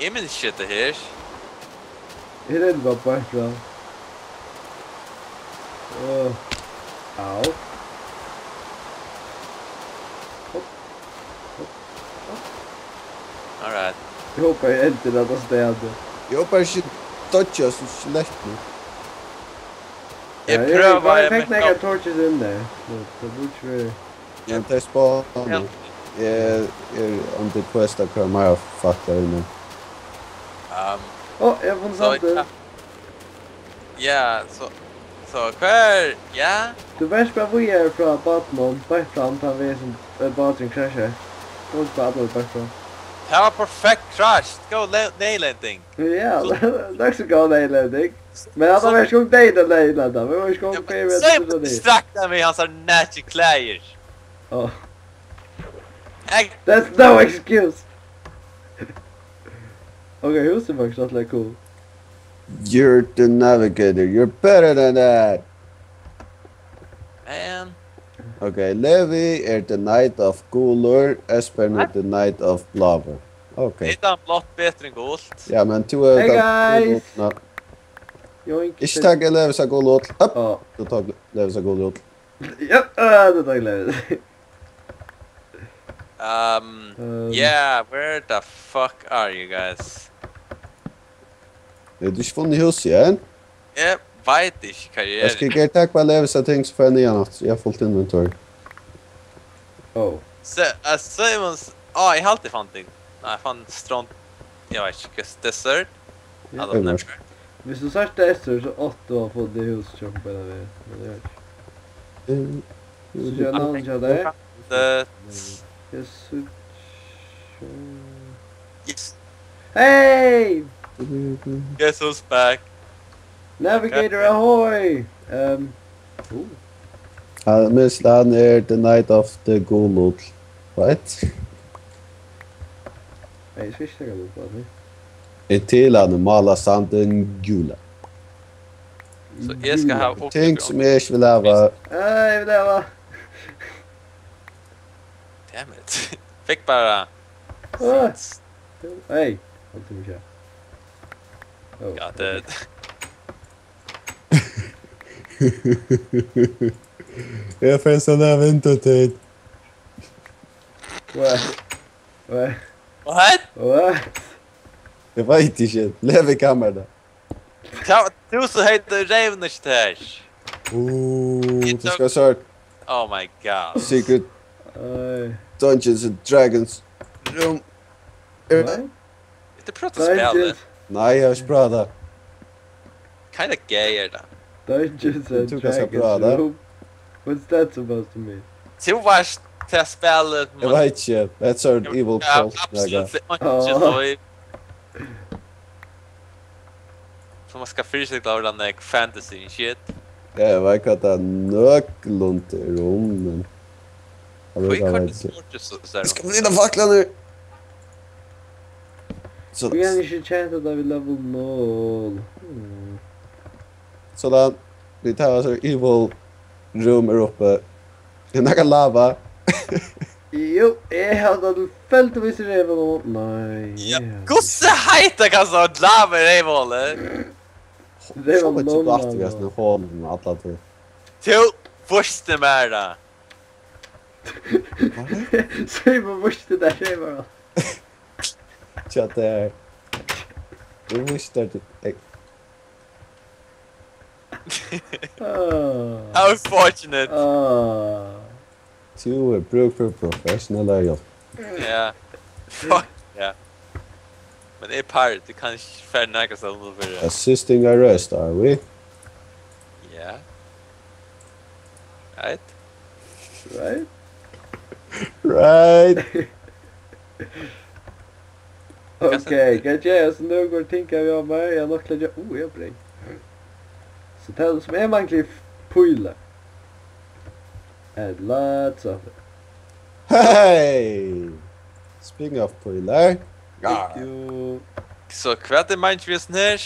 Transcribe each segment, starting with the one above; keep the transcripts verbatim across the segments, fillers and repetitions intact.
Eg minnist ikki hetta her. Her er bara beint fram. Åh. Au. Alright. Eg hopi eg endi tað á staðnum. Eg hopi eg ikki doyggja sum skelettið. Eg prøvaði eg fekk nakrar torches inn har. So, so which way? Ja, tað er spana. Eg eri on the quest at koma meira fakta inn. Um, Ó, eg havi funnið so, sandin. Ja, ja, so, so hvar, ja? Tú veitst bara víðari frá bátinum, beint fram tann vegin sum eh, báturin krassjar. Tú veitst bara allar beint fram. Tað var perfekt crash. Go la- nail landing. Ja, So- takk so góð nail landing. Men hann So- var ikki um dagin at nail landa. Vi var ikki um Ja, hver men veit Same hvat tað er. Distrakta meg, hansara natty klæðir. Oh, Eg, that's no excuse. Ok, húsið er faktiskt rættiliga cool. You're the navigator, you're better than that. Man. Ok, Levi er the knight of gulur, Espen er the knight of bláur. Ok. Er tað blátt betri enn gult? Ja, men tú er Hey, the guys. Ná, Joink. ikki taka Levis av gulur. Upp, Ó, tú tók Levis av gulur. ja, øh, det tar jeg glede. Um, Um, yeah, where the fuck are you guys? Hevur tú ikki funnið húsið enn? Eg veit ikki hvar eg Eg skal eri. gera takk fyri Levis av ting sum fær niðan aftur. Eg havi fult inventory. Oh. Se, uh, Simons, á, eg haldi eg fann ting. Nei, eg fann strond. Eg veit ikki, hva desert. Ja. I don't remember. Hvis du søkte etter, så åtte du har fått det huset som på den veien. Men det er ikke. Mm. Så kjører navnet til deg. Det, Jeg synes... yes. Hey! Guess who's back? Navigator ahoy! Um, uh, Hann, minst hann er the knight of the gulul. Right? Nei, jeg skal ikke tenke på det. Inntil hann er mála sandin gula. So eg skal hava upp Ting sum eg ikki vil hava. Hey, det var... Damn it. Fikk bara... Ah, hey, han tog ikke. Oh, Got it. Eg fekk sånn her vintertid. What? What? What? What? Eg veit ikki. Levi kamarið. Hva, tú so heitir reyvn ikke til her. Uh, tú skal sørt Oh my god. Secret Hey. Dungeons and Dragons room. What? Hetta er prøvt at spæla. Dungeons, Nei, eg havi ikki prøvað tað. Kinda gay er tað. Dungeons and Tú kanst Dragons prøva tað. room. What's that supposed to mean? Tú varst til at spæla... Eg veit ikki. That's an evil Ja, cult. absolutt. Naga. Tað er ikki so í... So man skal fyrisikla orðan ek fantasy shit. Ja, eg veit hvat tað nøkulunda er um, men... Hví kom tað so, so, so. Eg skal bli den faklan her. So, We can ikke chant at I will level null. Hmm. Sådan. Vit hava so evil room her uppi. Er nakar lava? Jo, eg havi tað tilfeldigvis í reyvum. Nei, Ja, ja. hvussu heita kanst tú lava reyvhóli? Reyvum Sum eitt null, rætt í hesum holum alla tíð. Tú vísti mær tað. Simon vísti tað, Simon. Tja, tað er... Tú vísti tað til... Eg... Ah. How fortunate. Ah. Tú er brúk fyri professional hjálp. Ja. Fuck, ja. Men eg er part, eg kann ikki fara nakað stað nú fyri. Assisting arrest, are we? Ja. Right? Right? Right. Ok, hvat ger eg? So nú gongur ting av meg, eg havi nokk til at gera... Uh, eg havi breyð. So tað sum eg mangli er pílar. And lots of it. Hey! Speaking of pílar. Thank you. So hvat er meiningin við hesum her?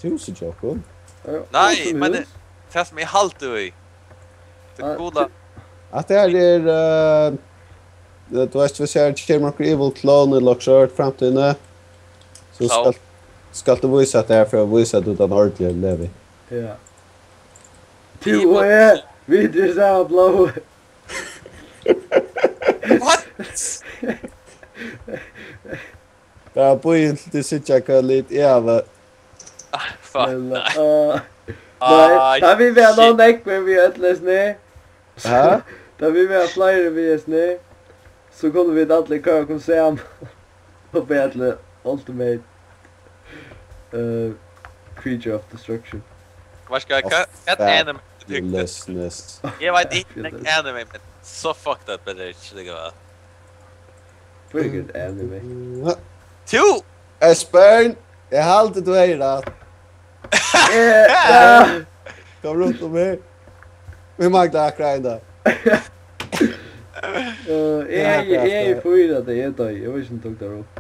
Tú so, Jakob. Ja, Nei, awesome men news. Tað sum eg haldi í. Ah, Tað gula. At det her er... Uh, du veist, hvis her kommer noen evil clone eller noe sånt i framtiden, eh, Tú Klovn. Skalt, skalt tú vísa tær fyri at vísa, at tú ert ein ordiligur levi. Ja. Tú og eg, vit eru sama blóð. What? Bara bíða inntil tit síggja, hvat lit eg havi. Ah, fuck, men, nei. Uh, nei, Ai, tá vit vera shit. Nóg nógv, men vit øll eisini. Ha? Tá vit vera fleiri, vit eisini, so kunnu vit allir koyra okkum saman og vera til Ultimate uh, Creature of Destruction. Veitst tú hvat, hvat, hvat anime tú tykir? Fabulous. Eg veit ikki nógv anime, men so fucked up er tað ikki, líka væl. Pretty good anime. Mm. Tú! Espen, eg haldi, tú hevði rætt. Eh, kom runt um her. Vit mangla akkurát ein dag. Eh, eg, eg, eg er fyri at eg doyði. Eg veit ikki um eg tók tað upp.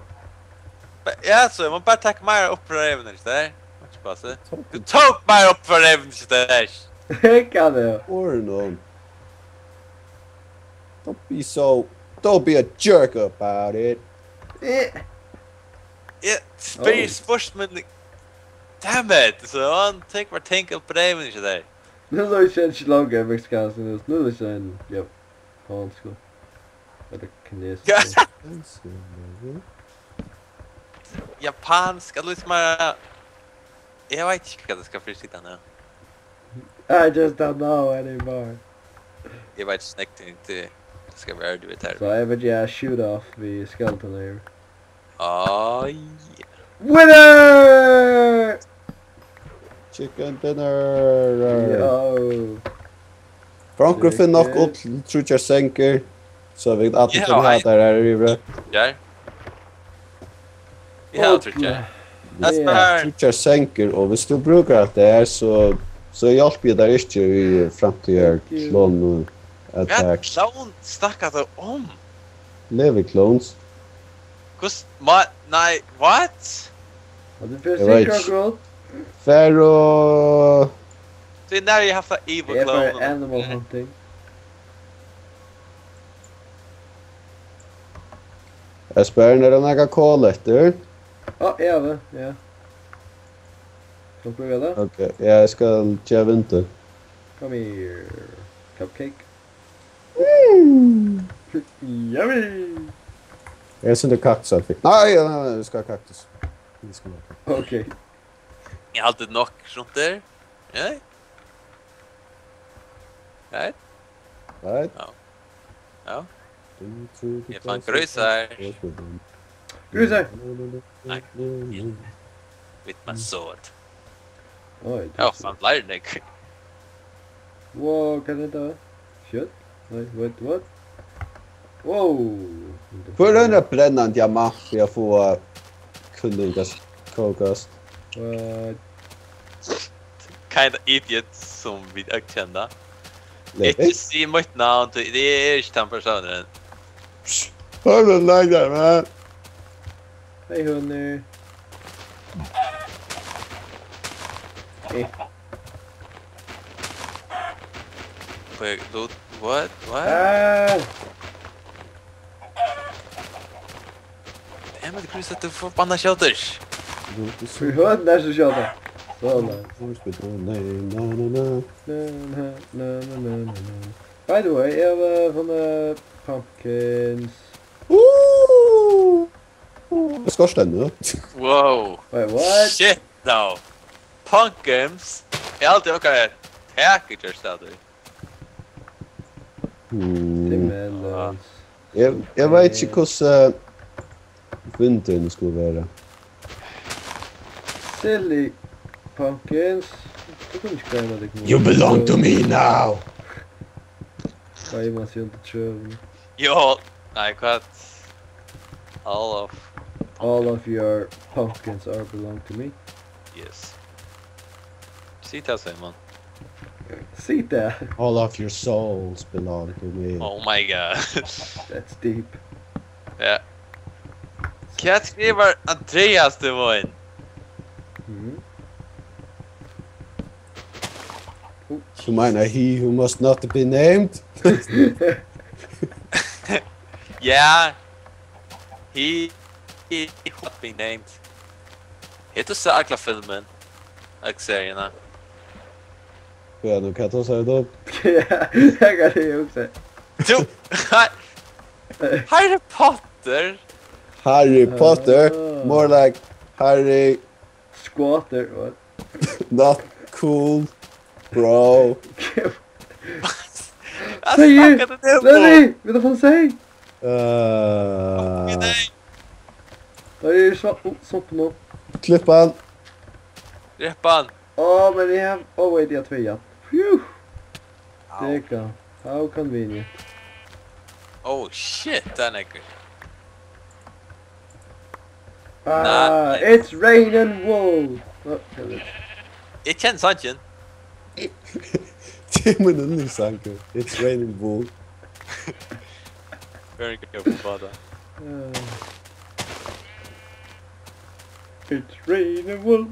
Ja, so eg má bara taka meira upp frá reyvini, ikki tað? Má ikki passa. Tú tók meira upp frá reyvini, ikki tað? Hygg at tær. Orðin um. Don't be so, don't be a jerk about it. Eh. Eg spyr Oh. Spurt, men damn it, so hann tekur bara ting upp reyvini, ikki tað? Nú lýsir ein ikki longur meksikansk, nú lýsir ein japanskur. Ella kinesiskur. Ja. Japansk, at lýsa meira. Eg veit ikki hvat eg skal fyri sita nú. I just don't know anymore. Eg veit ikki nógv ting, tí eg skal vera ærligur við tær. So eg vil gera shoot off við skeleton her. Ai. Winner! Chicken dinner! Yo. Frankur finn nokk upp til tríggjar sengur, so vit allir Ja, kunnu hava ei- tær har yviri. Ja. Eg havi tríggjar. That's Ja. Fair. Tríggjar sengur, og viss tú brúkar hatta her, so, so hjálpi eg tær ikki í framtíðar Thank you. Clone Hvat attack. Clone snakkar tú um? Levi clones. Hvussu, ma-, nei, what? Hatta er fyri Eg veit sikkurt ikki. Gott. Far og Tí nær eg haft tað evil Eg er clone. Bara animal hunting. Espen, er tað nakar kol eftir? Á, eg havi, ja. Skal du prøva tað? Ok, ja, eg skal geva undir. Come here, cupcake. Mm. Yummy! Eg synti kaktus, Alfie. Nei, nei, nei, eg skal ha kaktus. Eg skal ha kaktus. Ok. Eg haldi nokk rundt her. Ja. Right? Right? Ja. Ja. Eg fann grísar. Grísar! Nei. With my sword. Oj, ja, fann fleiri enn eg. Wow, hvat er hetta? Kjøt? Nei, wait, what? Wow! Hvør roynir at brenna ein diamant fyri at fáa kunningar kókast? What? Kind of idiot sum vit øll kenna. Nei. Ikki sig mítt navn, tí eg eri ikki tann persónurin. Psst, hør nú, like that, man. Hey, honey. Hey. Wait, dude, what? What? Ah! Damn it, Chris, at the fuck on the shelters. Fyri høvdin er so skjóta. Soleiðis. Na, na, na. By the way, eg havi, eh, funnið pumpkins. Uh! Skorstein, ja. Wow. Wait, what? Shit, no. Pumpkins? Eg haldi okkara tak í gjørst av tí. Hmm. Tað er meðlans. Eg, eg veit ikki hvussu, eh, vindurin skuldi vera. Silly pumpkins. Tú kundi ikki greina teg. You belong to me now! Goyma seg undir trøunum. Jo, nei, hvat? All of All of your pumpkins are belong to me. Yes. Sig tað, Simon. Sig tað. All of your souls belong to me. Oh my god. That's deep. Ja. Hvat skrivar Andreas til mín? Mhm. Tú meinar he who must not be named? Yeah. He, he who must not be named. Hevur tú sæð alla filmin? Ella seriuna? Hvat nú, hvat tosar tú um? Ja, eg kann ikki hugsa. Tú! Har- Harry Potter! Harry Potter, Ah. More like Harry Squatter, what? Not cool, bro. Hvat Segði- snakkar tú nú um? Lenny, vit hava fått seg. Uh, Nei, Tá er svamp, svamp nú. Klipp hann. Drepp hann. Åh, men eg havi, oh wait, eg havi tvey igjen. Phew, Au. det kan, how convenient. Oh shit, tað er nógvur. Ah, it's raining wool. Oh, helvete. Eg kenni sangin. Tað er mín yndlingssangur. It's raining wool. Very good, Bada. Uh, it's raining wool.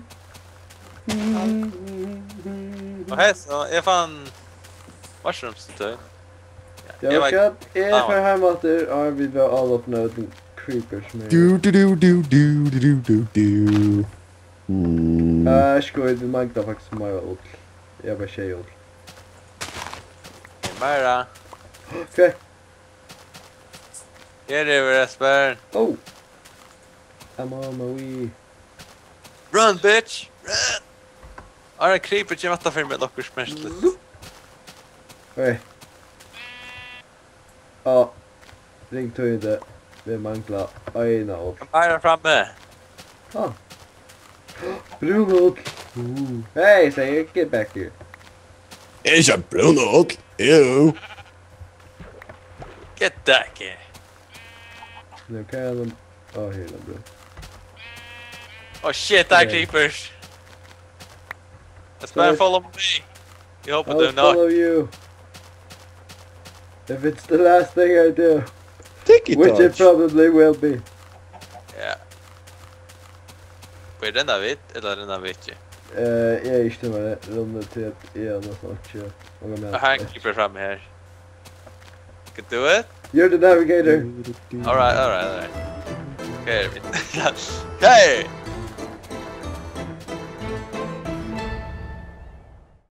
Og hei, so eg fann mushrooms til tøy. Ja, veitst tú hvat? Eg fer heim aftur, og vit verða álopin av øllum creepers. Du, du, du, du, du, du, du, du. Mm. Eh, sko, vit mangla faktiskt meira ull. Eg havi bara sjey ull. Meira. Ok. Her er við, Espen. Oh. I'm on my way. Run, bitch! Run! Áðrenn creeper kemur aftan fyri meg, nokkur smertligt. Hey. Ja. Ring tíðindi. Vit mangla eina ull. Meira frammi. Ah. Brún ull. Uh. Hey, say, get back here. Ikki brún ull. Ew. Get back here. Nú, hvar er hann? Á, her er hann, brún. Oh shit, tað er Ok. creepers. Espen, Right. Follow me. Eg hopi I'll tú ná. Follow you. If it's the last thing I do. Take it, Which it Dodge. Probably will be. Ja. Hvat, renna vit, ella renna vit ikki? Eh, eg er ikki til meg rundet til at eg har næsten ikki. Og Eg har ein creeper frammi her. Can do it? You're the navigator. Alright, alright, alright. Hvar eru vit? Hey!